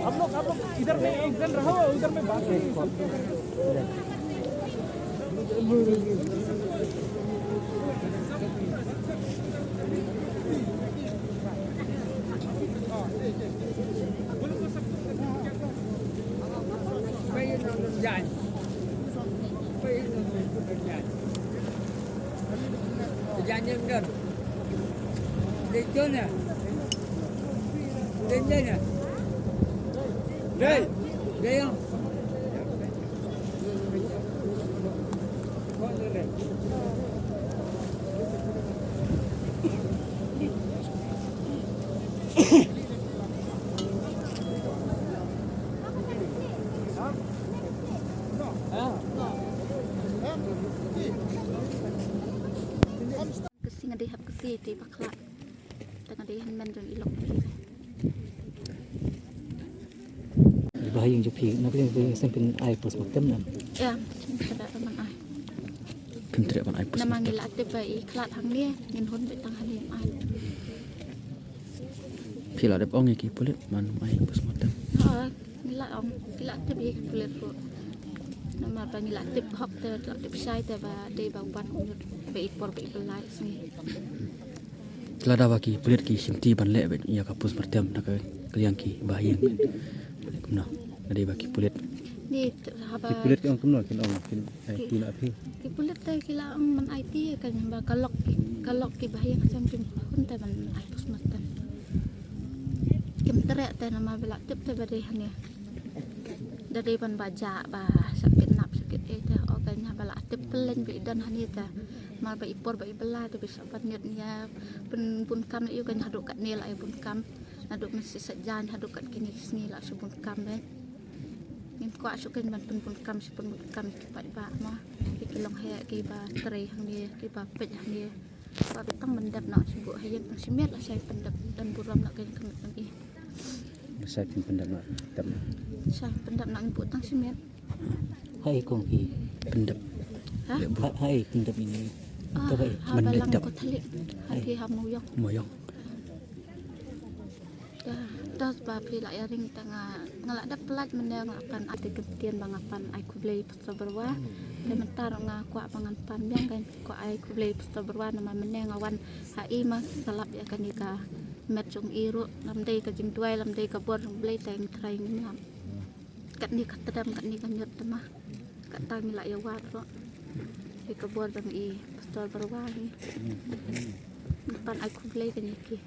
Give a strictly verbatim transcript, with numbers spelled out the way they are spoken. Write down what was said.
आप लोग, आप लोग इधर में एक जन रहो, उधर में बाकी सब। Ka sngi nga dei hap ka sngi te bakla. Te nga dei hynmen jong i lok phi. Ba ha ïing jong phi na ka liang phi sem phin ai postmortem na. Em, phin treh ban ai. Phin treh ban ai postmortem. Namar ngi la tip ba i khlad hangne, ngin hun beit tang hangne ai. Phi la dep ong ïa ki pulit ban ai postmortem. Ha, ngi la ong, ngi la tip ïa ki pulit ruh. Namar ba ngi la tip hok te, la tip shai te ba dei ba u ban u ñiut ba i por ba i bylla ïa sngi. Te lada ba ki pulit ki shim ti ban leh beit ïa ka postmortem na ka liang ki ba ha ïing. Kumno, lada ba ki pulit. Ni te haba ki pulit ki ong kumno, kin ong kin ai ti na phi. Ki pulit te ki la ong ban ai ti ka, ba ka lok ki, ka lok ki ba ha ïing sem kim hun te ban ai postmortem. Kim treh te namar ba la tip te ba dei hangne. Da dei ban ba jah ba sa kidnap sa kit ei te, o ka ña ba la tip pyllein ba i don hangne te. Mar ba i por ba i bylla te ba sa ban ñiut ñia pynbun kam ïa u ka ña haduh katne la ïa bun kam. Naduh mynstep sa jan haduh kat kine ki sngi la shu bun kam beit. Ngim kwah shu kein ban pynbun kam, shu pynbun kam ki paidbah mo. Ki, ki long heh ki ba trei hangne, ki ba peit hangne. Ba beit tang ban dep noh shu buh ha ïing tang shi miet la shai pyndep, don burom noh kein ka miet jong i. Shai pyndep noh, dep noh. Shai pyndep noh, ngin buh tang shi miet. Hai kong hi pyndep. Ha? Hai, hai pyndep ini. Ah, ha Balang ko thalik. Ha phi ha Mawïong. Mawïong. Da, da ba phi la ïa ring te nga, nga la dep pyllait mynne nga pan ai te kyntien ba nga pan ai khublei Pastor Byrwa. Te mynta ruh nga kwah ba ngan pan biang, nga kwah ai khublei Pastor Byrwa namar mynne nga wan ha i ma sa lap ïa kane ka met jong i ruh, lam dei ka jingduwai, lam dei ka bor jong Blei te ngi trai ngim lap. Katne ka tdem, katne ka ñiut te ma. Kata ngi la ïa wad ruh. Ïa ka bor jong i Pastor Byrwa hi. Ngi pan ai khublei kane ki.